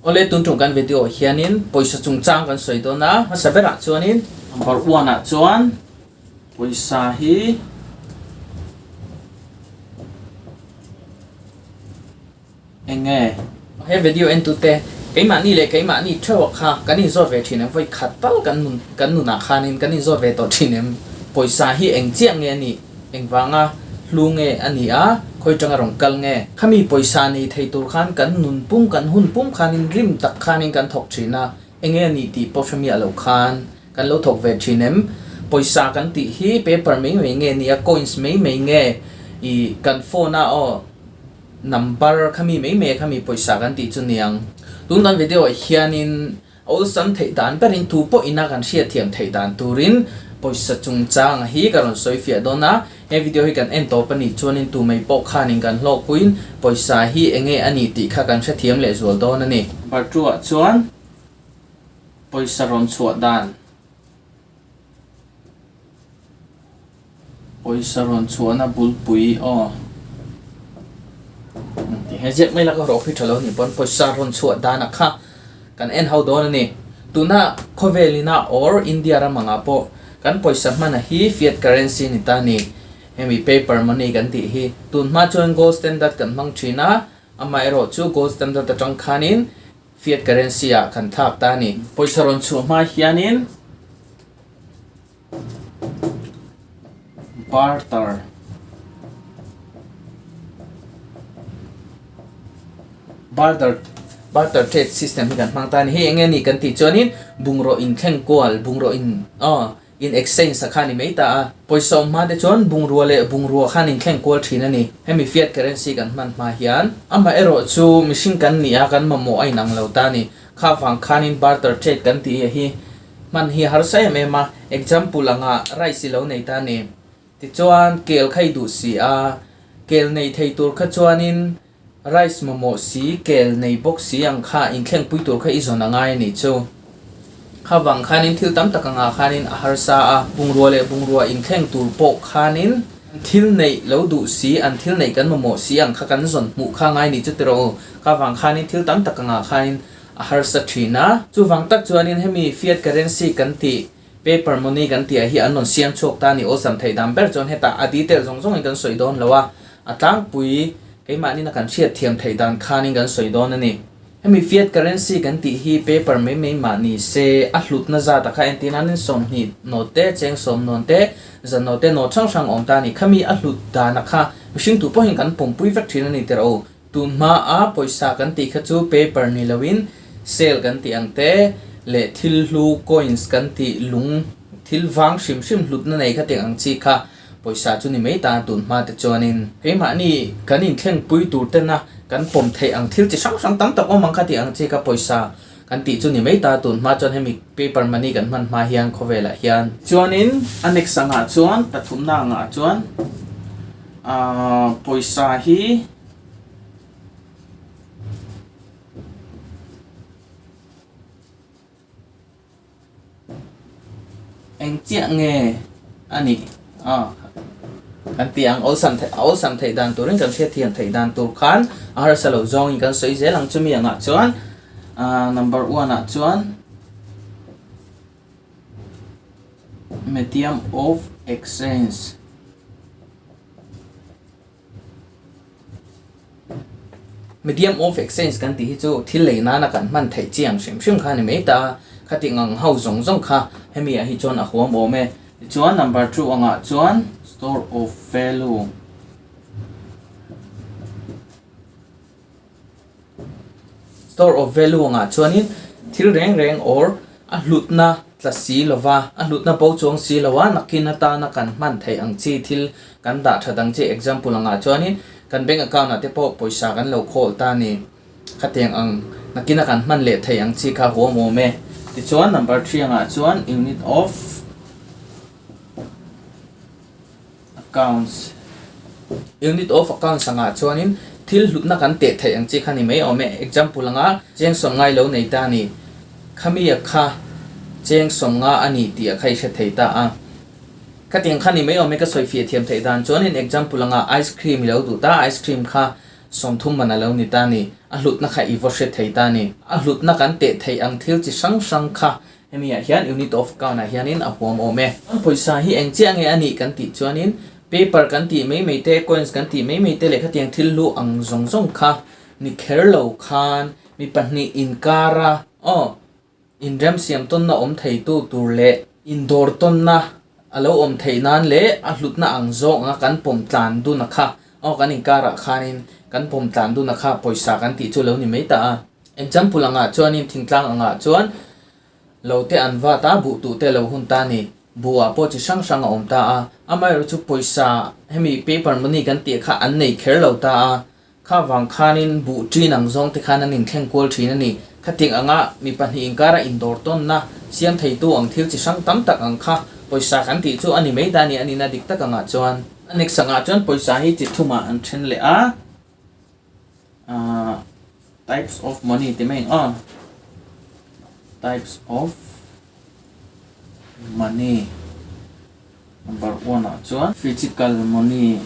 Awle tun tum kan video ah hianin pawisa chungchang kan sawi dawn a, hmasa berah chuanin number one ah chuan pawisa hi eng nge? He video en tute keimahni leh keimahni theuh ah kha kan inzawt ve thin em? Vawi khat tal kan nun kan nunah khanin kan inzawt ve tawh thin em? Pawisa hi eng chiah nge a nih? Engvanga hlu nge a nih a, khawi tanga rawn kal nge? Khami pawisa nei thei tur khan kan nun pum, kan hun pum khanin rim tak khanin kan thawk thin a, enge a nih tih pawh hre miah lo khan kan lo thawk ve thin em? Pawisa kan tih hi paper mai mai nge nia, coins mai mai nge i kan phone a aw number khami mai mai a khami pawisa kan tih chu niang. Tun kan video ah hianin Awlsam theih dan berin tu pawh ina kan hriatthiam theih dan turin pawisa chungchang hi ka rawn sawi fiah dawn a, he video hi kan en tawp a nih chuanin tu mai pawh khanin kan hlawkpuiin pawisa hi enge a nih tih kha kan hrethiam leh zual dawn a ni. Number two ah chuan pawisa rawn chhuah dan. Pawisa rawn chhuahna bulpui aw ti he ziak mai laka rawh khi tha lo nih pawn pawisa rawn chhuah danah kha kan en ho dawn a ni. Tuna khawvel ina or India ram angah pawh kan pawisa hmana hi fiat currency ni ta ni. Hemi paper money kan tih hi tun hma chuan gold standard kan hmang thin a, amaherawh chu gold standard atang khanin fiat currency ah kan thlak ta a ni. Pawisa rawn chhuah hma hianin. Barter Barter Barter trade system hi kan hmang ta a ni. Hei eng nge ni kan tih chuanin bungraw inthleng kual bungraw in aw in exchange a kha a ni mai ta a. Pawisa awm hma te chuan bungrua leh bungrua khan inthleng kual thin a ni. Hemi fiat currency kan hman hma hian amaherawh chu mihring kan nih a kan mamawh a inang lo ta a ni. Kha vang khanin barter trade kan tih hi Hman hi harsa em em a, example anga rice i lo nei ta ni. Tichuan kel kha i duh si a, kel nei thei tur kha chuanin rice mamawh si, kel nei bawk si ang kha inthlengpui tur kha i zawn a ngai a nih chu. Kha vang khanin thil tam tak anga khanin a harsa a, bungrua leh bungrua inthleng tur pawh khanin thil neih lo duh si, an thil neih kan mamawh si ang kha kan zawn hmuh kha ngai a nih chu tiraw u. Kha vang khanin thil tam tak anga khanin A harsa thin a. Chuvang tak chuanin hemi fiat currency kan tih, paper money kan tih ah hi an rawn siam chhuak ta a ni. Awlsam theih dan ber chuan hetah a detail zawng zawngin kan sawi dawn lo a, a tlangpui keimahnin a kan hriat thiam theih dan khanin kan sawi dawn a ni. Hemi fiat currency kan tih hi paper mai mai mah ni se, a hlutna zat a kha entir nanin 20 note te, cheng sawm nawn te, zan note te, note hrang hrang a awm ta a ni. Khami a hlut dan a kha mihring tu pawhin kan pawmpui vek thin a ni tirh o. Tun hmaa pawisa kan tih kha chu paper ni loin sale kan tih ang te leh thil hlu coins kan tih lung thil vang hrim hrim hlutna nei kha tiang ang chi kha pawisa chu ni mai ta tun hma te chuanin keimahni kan inthlengpui tur tena kan pawm theih ang thil chi hrang hrang tam tak awm ang kha tih ang chi kha pawisa kan tih chu ni mai ta tun hma chuan hemi paper money kan hman hma hian khawvelah hian. Chuanin a next angah chuan pathumna angah chuan ahh pawisa hi. Eng chiah nge a nih a kan ti ang awlsam theih awlsam theih dan turin kan hriat thiam theih dan tur khan a harsa lo zawngin kan sawi zel ang chumi angah chuan ah number one ah chuan medium of exchange. Medium of exchange kan tih hi chu thil lei nana kan hman theih chiang hrim hrim kha a ni mai ta a, khati ngang ho zawng zawng kha hemi ah hi chuan a huam awm e. Tichuan number two angah chuan store of value. Store of value angah chuanin thil reng reng or a hlutna tla si lova, a hlutna bo chuang si lo a, nakin atana kan hman theih ang chi thil kan dah that ang chi example angah chuanin kan bank account ah te pawh pawisa kan lo khawl ta a ni. Khatiang ang nakina kan hman leh theih ang chi kha huam awm e. Tichuan number three angah chuan unit of accounts unit of accounts angah chuanin thil hlutna kan teh theih ang chi kha ni mai awm e example anga cheng sawm ngai lo nei ta a ni khami a kha cheng sawm nga a ni tih a kha i hre thei ta a khatiang kha ni mai awm e ka sawi fiah thiam theih dan chuanin example anga ice cream i lo duh ta ice cream kha. 30 man a lo ni ta ni. A hlutna kha i vaw hre thei ta ni. A hlutna kan teh theih ang thil chi hrang hrang kha hemi ah hian unit of account ah hianin a huam awm e. Pawisa hi eng chiah nge a nih kan tih chuanin paper kan tih mai mai te, coins kan tih mai mai te leh khatiang thil hlu ang zawng zawng kha ni kher lo khan mi pahnih inkara aw Inremsiam tawnna awm theitu tur leh indawr tawnna a lo awm theih nan leh a hlutna ang zawk anga kan pawm tlan dun a kha aw kan inkarah khanin kan pawm tlan dun a kha pawisa kan tih chu lo ni mai ta a. Example angah chuanin thingtlang angah chuan lo te an vat a, buh tuh te lo hun ta a ni. Buh ah pawh chi hrang hrang a awm ta a. Amaherawhchu chu pawisa hemi paper money kan tih kha an nei kher lo ta a. Kha vang khanin buh ṭin ang zawng te khan an inthleng kual ṭhin a ni. Khating anga mi pahnih inkara indawr tawnna siam theitu ang thil chi hrang tam tak ang kha pawisa kan tih chu a ni mai ta a ni a nihna dik tak angah chuan. A next angah chuan pawisa hi chi thumah an ṭhen leh a, aah types of money ti mai ang aw, types of money number one ah chuan physical money.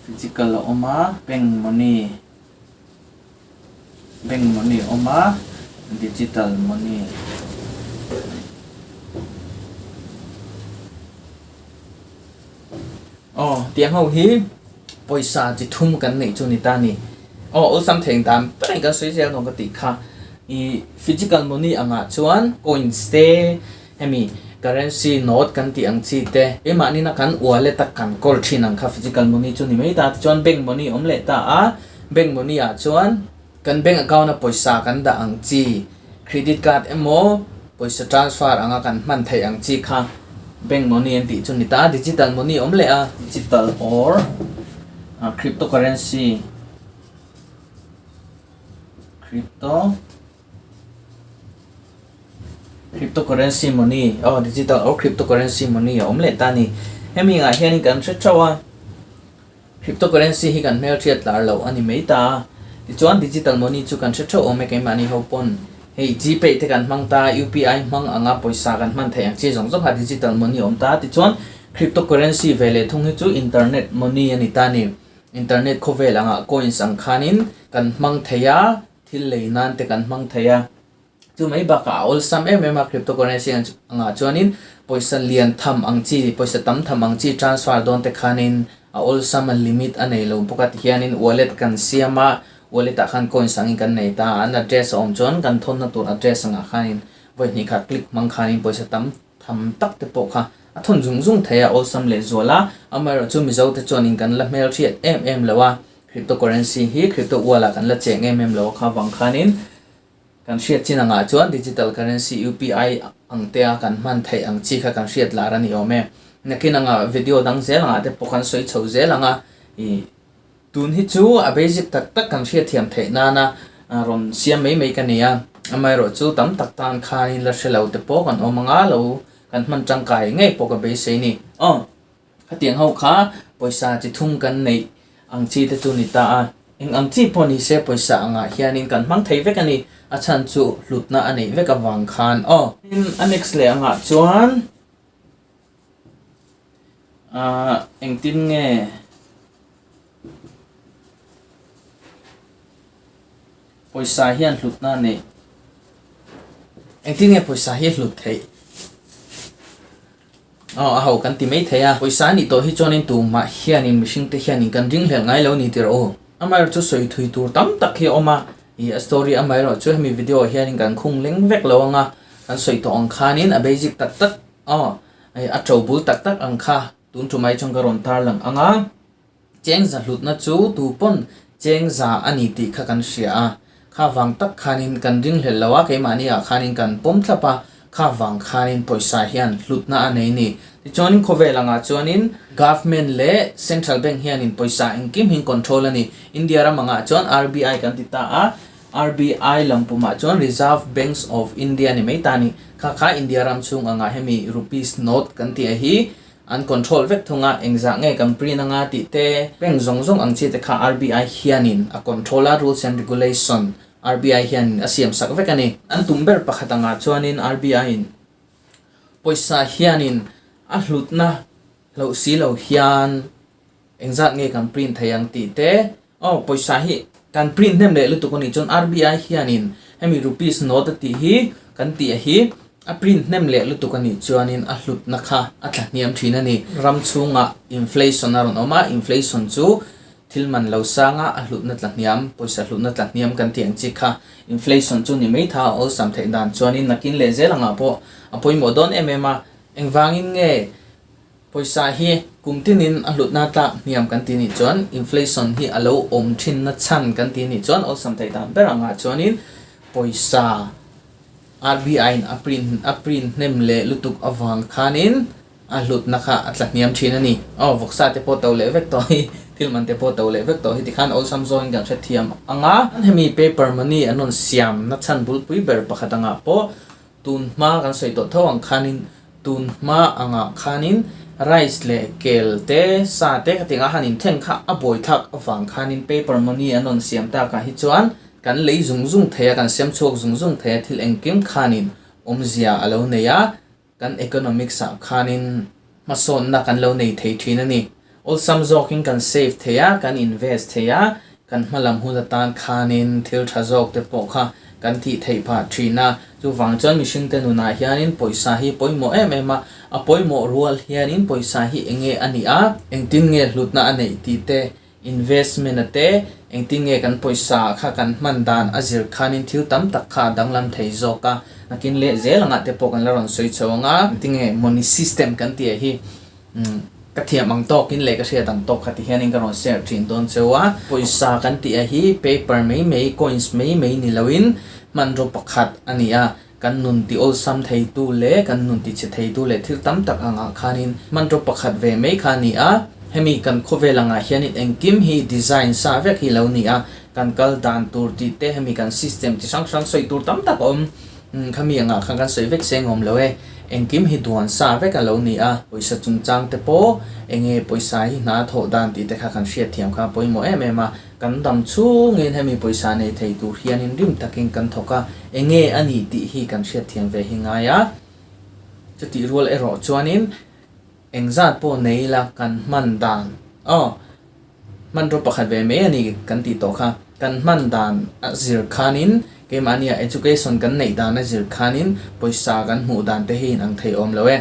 Physical a awm a, bank money bank money a awm a, digital money aw tiang ho hi pawisa chi thum kan neih chu ni ta ni aw awlsam thei dan ber in kan sawi zel dawn ka tih kha ih physical money angah chuan coins te Hemi currency note kan tih ang chi te, keimahni na kan wallet a kan kawl thin ang kha physical money chu ni mai ta. Tichuan bank money awm leh ta a, bank money ah chuan kan bank account a pawisa kan dah ang chi, credit card emaw pawisa transfer anga kan hman theih ang chi kha bank money an tih chu ni ta. Digital money awm leh a, digital or cryptocurrency, crypto. Cryptocurrency money aw digital or cryptocurrency money a awm leh ta a ni. Hemi ngah hianin kan hre theuh a, cryptocurrency hi kan hmelhriat lar loh a ni mai ta a. Tichuan digital money chu kan hre theuh awm e keimahni ho pawn hei gpay te kan hmang ta a, UPI hmang anga pawisa kan hman theih ang chi zawng zawng kha digital money a awm ta a. Tichuan cryptocurrency ve leh thung hi chu internet money a ni ta a ni. Internet khawvel angah coins ang khanin kan hmang thei a. Thil lei nan te kan hmang thei a, chu mai bakah a awlsam em em a cryptocurrency angah chuanin pawisa lian tham ang chi, pawisa tam tham ang chi transfer dawn te khanin a awlsam a limit a nei lo bawk a tihianin wallet kan siam a, wallet ah khan coins angin kan nei ta a, an address a awm chuan kan thawnna tur address angah khanin vawi hnih khat click hmang khanin pawisa tam tham tak te pawh kha a thawn zung zung thei a, awlsam leh zual a, amaherawhchu Mizo te chuanin kan la hmelhriat em em lo a. Cryptocurrency hi crypto ualah kan la cheng em em lo a kha vang khanin kan hriat chin angah chuan digital currency UPI ang te a kan hman theih ang chi kha kan hriat lar a ni awm e. Nakin anga video dang zel angah te pawh kan sawi chho zel ang a, ih tun hi chu a basic tak tak kan hriat thiam theih nana rawn siam mai mai ka ni a, amaherawh chu tam tak tan khanin la hre lo te pawh kan awm anga lo kan hman tangkai ngei pawh ka beisei ni. Aw. Khatiang ho kha pawisa chi thum kan neih ang chi te chu ni ta a, eng ang chi pawh ni se pawisa angah hianin kan hmang thei vek a ni, a chhan chu hlutna a neih vek avang khan aw. Tin, a next leh angah chuan ah engtin nge pawisa hian hlutna a neih, engtin nge pawisa hi hlut theih? Aw a ho kan ti mai thei a, pawisa a nih tawh hi chuanin tumah hianin mihring te hianin kan ringhlelh ngai lo ni tirh aw. Amaherawh chu sawi thui tur tam tak hi a awm a, ih a story amaherawh chu hemi video ah hianin kan khung leng vek lo ang a, kan sawi tawh ang khanin a basic tak tak aw ih a to bul tak tak ang kha tun tumai chuan ka rawn tarlang ang a. Cheng za hlutna chu tu pawn cheng za a ni tih kha kan hria a, kha vang tak khanin kan ringhlelh lo a, keimahni ah khanin kan pawm thlap a, kha vang khanin pawisa hian hlutna a nei ni. Tichuanin khawvel angah chuanin Government leh Central Bank hianin pawisa engkim hi control a ni. India ram angah chuan RBI kan ti ta a, RBI lampumah chuan Reserve Banks of India ni mai ta a ni. Kha kha India ram chhung angah hemi Rupees note kan tih a hi An control vek thung a, engzah nge kan print anga tih te, bank zawng zawng ang chi te kha RBI hianin a control a, rules and regulation RBI hianin a siam sak vek a ni. An tum ber pakhat angah chuanin RBI in pawisa hianin a hlutna hloh si lo hian. Engzat nge kan print thei ang tih te, aw pawisa hi kan print hnem leh lutuk a nih chuan RBI hianin hemi rupees note a tih hi kan tih a hi a print hnem leh lutuk a nih chuanin a hlutna kha a tla hniam thin a ni. Ram chhungah inflation a rawn awm a, inflation chu thil man lo sanga a hlutna tla hniam, pawisa hlutna tla hniam kan tih ang chi kha inflation chu ni mai tha a awlsam theih dan chuanin nakin leh zel angah pawh a pawimawh dawn em em a, engvangin nge Pawisa hi kum tinin a hlutna tlak hniam kan ti nih chuan inflation hi a lo awm thinna chhan kan ti nih chuan awlsam theih dan ber angah chuanin pawisa RBI in a print a print hnem leh lutuk avang khanin a hlutna kha a tla hniam thin a ni. Aw vawksa te pawh to leh vek tawh hi thil man te pawh to leh vek tawh hi tikhan awlsam zawngin kan hrethiam ang a. Hemi paper money an rawn siam na chhan bulpui ber pakhat angah pawh Tun hma kan sawi tawh tho ang khanin tun hma angah khanin rice leh kel te sa te khatiang a han inthleng kha a buaithlak avang khanin paper money an rawn siam takah hi chuan kan lei zung zung thei a, kan siam chhuak zung zung thei a, thil engkim khanin awmzia a lo nei a, kan economics ah khanin hmasawnna kan lo nei thei thin a ni. Awlsam zawkin kan save thei a, kan invest thei a, kan hmalam hun atan khanin thil tha zawk te pawh kha kan tih theih phah thin a. Chuvang chuan mihringte nunah hianin pawisa hi pawimawh em em a, a pawimawh rual hianin pawisa hi eng nge a nih a, engtin nge hlutna a neih tih te, investment a te, engtin nge kan pawisa kha kan hman dan a zir khanin thil tam tak kha a danglam thei zawk a, nakin leh zel angah te pawh kan la rawn sawi chho ang a, engtin nge money system kan tih ah hi. Ka thiam ang tawkin leh ka hriat ang tawk kha ti hianin ka rawn share thin dawn cheu a. Pawisa kan tih a hi paper mai mai, coins mai mai ni loin hmanraw pakhat a ni a. Kan nun ti awlsam theitu leh kan nun ti chhe theitu leh thil tam tak angah khanin hmanraw pakhat ve mai kha a ni a. Hemi kan khawvel angah hianin engkim hi design sa vek hi lo ni a. Kan kal dan tur tih te hemi kan system chi hrang hrang sawi tur tam tak a awm. Khami angah khan kan sawi vek se engawm lo e, engkim hi duan sa vek a lo ni a, pawisa chungchang te pawh enge pawisa hi hna thawh dan tih te kha kan hriatthiam kha a pawimawh em em a, kan dam chhungin hemi pawisa nei thei tur hianin rim takin kan thawk a, enge a nih tih hi kan hriatthiam ve hi ngai a, chutih rual erawh chuanin engzat pawh nei ila kan hman dan aw. Hmanraw pakhat ve mai a ni kan tih tawh kha. Kan hman dan a zir khanin keimahnia education kan neih dan a zir khanin pawisa kan hmuh dan te hi inang thei awm lo e.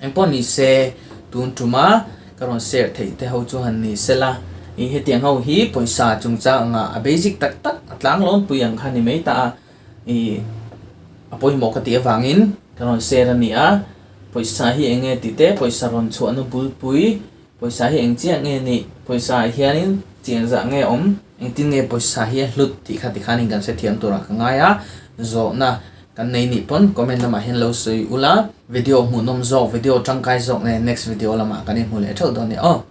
Engpawh ni se tun tuma ka rawn share theih te ho chu han ni sela i hetiang ho hi pawisa chungchang anga a basic tak tak a tlanglawnpui ang kha ni mai ta a i a pawimawh ka tih avangin ka rawn share a ni a. Pawisa hi eng nge tih te pawisa rawn chhuahna bulpui Pawisa hi eng chiah nge nih? Pawisa ah hianin chian zah nge awm? Engtin nge pawisa hi a hlut tih kha tikhanin kan hrethiam turah ka ngai a, zawhna kan nei nih pawn comment lamah hian lo sawi ula. Video hmuhnawm zawk, video tangkai zawk nen next video lamah kan inhmu leh theuh dawn nia aw.